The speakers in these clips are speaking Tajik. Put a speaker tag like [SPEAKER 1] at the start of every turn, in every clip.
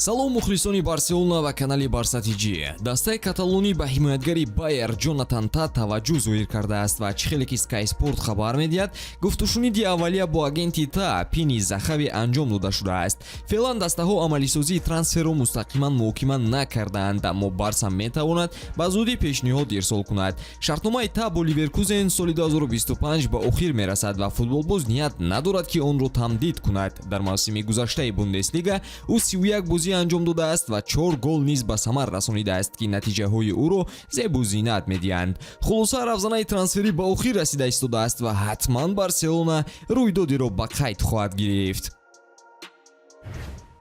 [SPEAKER 1] Салом, мухлисони Барселона ва канали Барса ТЖ. Дастаи каталонӣ ба ҳимоятгари Байер Ҷонатан Та таваҷҷӯҳ зоҳир кардааст ва чӣ хеле ки Sky Sport хабар медиҳад, гуфтушуниди аввалия бо агенти Та Пини Захави анҷом дода шудааст. Феълан дастаҳо амалисозии трансферро мустақиман муҳокима накардаанд, аммо Барса метавонад ба зудӣ пешниҳод ирсол кунад. Шартномаи Та бо Ливеркузен соли 2025 ба охир мерасад ва футболбоз ният надорад, ки онро тамдид кунад. Дар мавсими гузаштаи Бундеслига ӯ 31 бозӣ анҷом додааст ва чор гол низ ба самар расонидааст, ки натиҷаҳои ӯро зебу зинат медиҳанд. Хулоса, равзанаи трансферӣ ба охир расида истодааст ва ҳатман Барселона рӯйдодеро ба қайд хоҳад гирифт.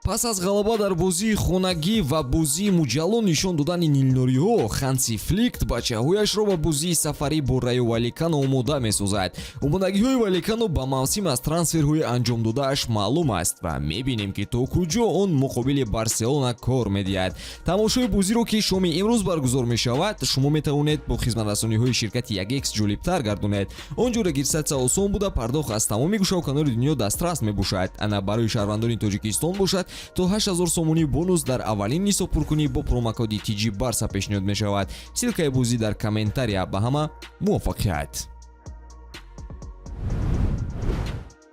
[SPEAKER 1] Пас аз ғалаба дар бозии хонагӣ ва бозии муҷалло нишон додани нилнориҳо, Ханси Флик бачаҳояшро ба бозии сафарӣ бо Райо Валекано омода месозад. Омодагиҳои Валекано ба мавсим аз трансферҳои анҷомдодааш маълум аст ва мебинем, ки то куҷо он муқобили Барселона кор медиҳад. Тамошои бозиро, ки шоми имрӯз баргузор мешавад, шумо метавонед бо хизматрасониҳои ширкати 1X ҷолибтар гардонед. Он ҷо регистратсия осон буда, пардохт аз тамоми гӯшаву канори дунё дастрас мебошад. Ана барои шаҳрвандони Тоҷикистон бошад, то 8000 сомонӣ бонус дар аввалин ҳисобпуркунӣ бо промокоди TG Барса пешниҳод мешавад. Ссылкаи бозӣ дар комментария. Ба ҳама муваффақият!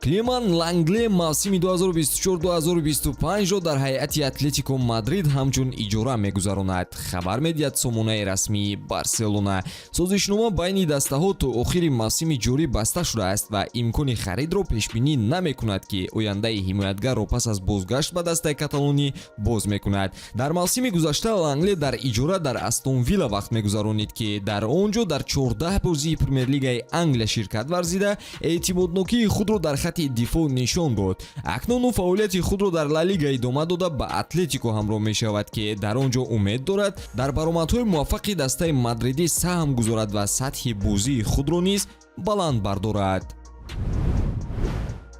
[SPEAKER 1] Клеман Лангле мавсими 2024-2025-ро дар ҳайати Атлетико Мадрид ҳамчун иҷора мегузаронад, хабар медиҳад сомонаи расмии Барселона. Созишнома байни дастаҳо то охири мавсими ҷорӣ баста шудааст ва имкони харидро пешбинӣ намекунад, ки ояндаи ҳимоятгарро пас аз бозгашт ба дастаи каталонӣ боз мекунад. Дар мавсими гузашта Лангле дар иҷора дар Астон Вилла вақт мегузаронид, ки дар он ҷо дар 14 бозии Премер-лигаи Англия ширкат варзида, эътимоднокии худро дар хатти дифоъ нишон дод. Акнун ӯ фаъолияти худро дар Ла Лига идома дода, ба Атлетико ҳамроҳ мешавад, ки дар он ҷо умед дорад дар баромадҳои муваффақи дастаи мадридӣ саҳм гузорад ва сатҳи бозии худро низ баланд бардорад.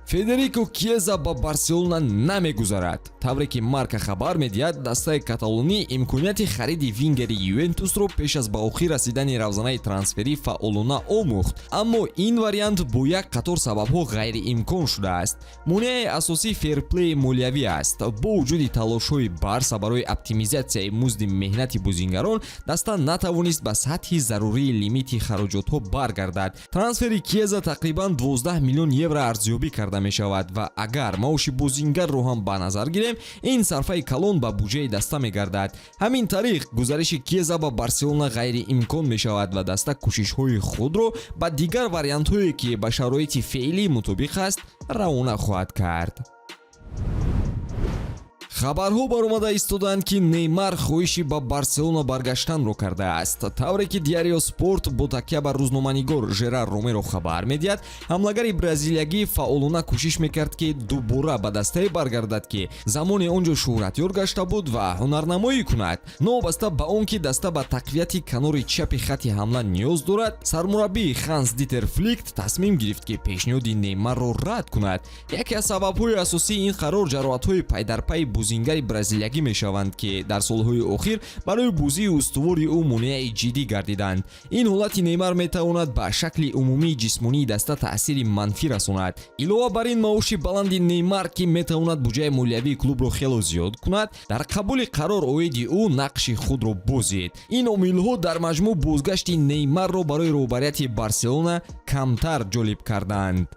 [SPEAKER 1] Федерико Кьеза ба Барселона намегузарад. Тавре ки Марка хабар медиҳад, дастаи каталонӣ имконияти хариди вингери Ювентусро пеш аз ба охир расидани равзанаи трансферӣ фаъолона омӯхт, аммо ин вариант бо як қатор сабабҳо ғайриимкон шудааст. Монеаи асосӣ ферплеи молиявӣ аст. Бо вуҷуди талошҳои Барса барои оптимизатсияи музди меҳнати бозингарон, даста натавонист ба сатҳи зарурии лимити хароҷотҳо баргардад. Трансфери Кьеза тақрибан 12 миллион евро арзёбӣ карда мешавад ва агар маоши бозингарро ҳам ба назар гирем, ин сарфаи калон ба буҷаи даста мегардад. Ҳамин тариқ, гузариши Кьеза ба Барселона ғайриимкон мешавад ва даста кӯшишҳои худро ба дигар вариантҳое, ки ба шароити феълӣ мутобиқ аст, равона хоҳад кард. Хабарҳо баромада истодаанд, ки Неймар хоҳиши ба Барселона баргаштанро кардааст. Тавре ки Диарио Спорт бо такя ба рӯзноманигор Жерар Ромеро хабар медиҳад, ҳамлагари бразилиягӣ фаъолона кӯшиш мекард, ки дубора ба дастае баргардад, ки замоне он ҷо шӯҳратёр гашта буд, ва ҳунарнамоӣ кунад. Новобаста ба он ки даста ба тақвияти канори чапи хатти ҳамла ниёз дорад, сармураббии Ханс Дитер Флик тасмим гирифт, ки пешниҳоди Неймарро рад кунад. Яке аз сабабҳои асосии ин қарор ҷароҳатҳои пайдарпайи бозингари бразилиягӣ мешаванд, ки дар солҳои охир барои бозии устувори ӯ монеаи ҷиддӣ гардиданд. Ин ҳолати Неймар метавонад ба шакли умумии ҷисмонии даста таъсири манфӣ расонад. Илова бар ин, маоши баланди Неймар, ки метавонад буҷаи молиявии клубро хело зиёд кунад, дар қабули қарор оиди ӯ нақши худро бозид. Ин омилҳо дар маҷмӯъ бозгашти Неймарро барои роҳбарияти Барселона камтар ҷолиб карданд.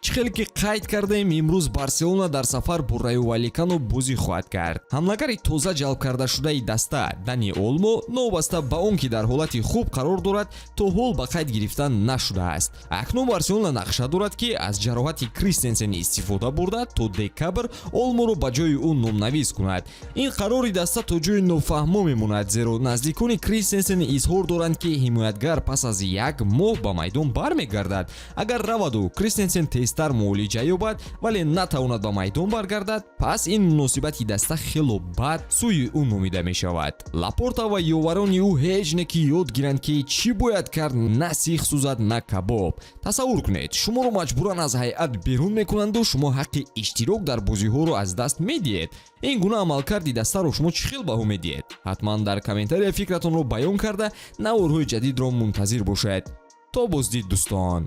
[SPEAKER 1] Чӣ хеле ки қайд кардаем, имрӯз Барселона дар сафар бо Райо Валекано бозӣ хоҳад кард. Ҳамлагари тоза ҷалб кардашудаи даста Дани Олмо, новобаста ба он ки дар ҳолати хуб қарор дорад, то ҳол ба қайд гирифта нашудааст. Акнун Барселона нақша дорад, ки аз ҷароҳати Кристенсен истифода бурда, то декабр Олморо ба ҷои ӯ номнавис кунад. Ин қарори даста то ҷои нофаҳмо мемонад, зеро наздикони Кристенсен изҳор доранд, ки ҳимоятгар пас аз як моҳ ба майдон бармегардад. Агар раваду Кристенсен тезтар муолиҷа ёбад, вале натавонад ба майдон баргардад, пас ин муносибати даста хело бад сӯи ӯ номида мешавад. Лапорта ва ёварони ӯ ҳеҷ не ки ёд гиранд, ки чӣ бояд кард: на сих сӯзад, на кабоб. Тасаввур кунед, шуморо маҷбуран аз ҳайат берун мекунанду шумо ҳаққи иштирок дар бозиҳоро аз даст медиҳед. Ин гуна амалкарди дастаро шумо чӣ хел баҳо медиҳед? Ҳатман дар комментария фикратонро баён карда, наворҳои ҷадидро мунтазир бошед. То боздид, дӯстон.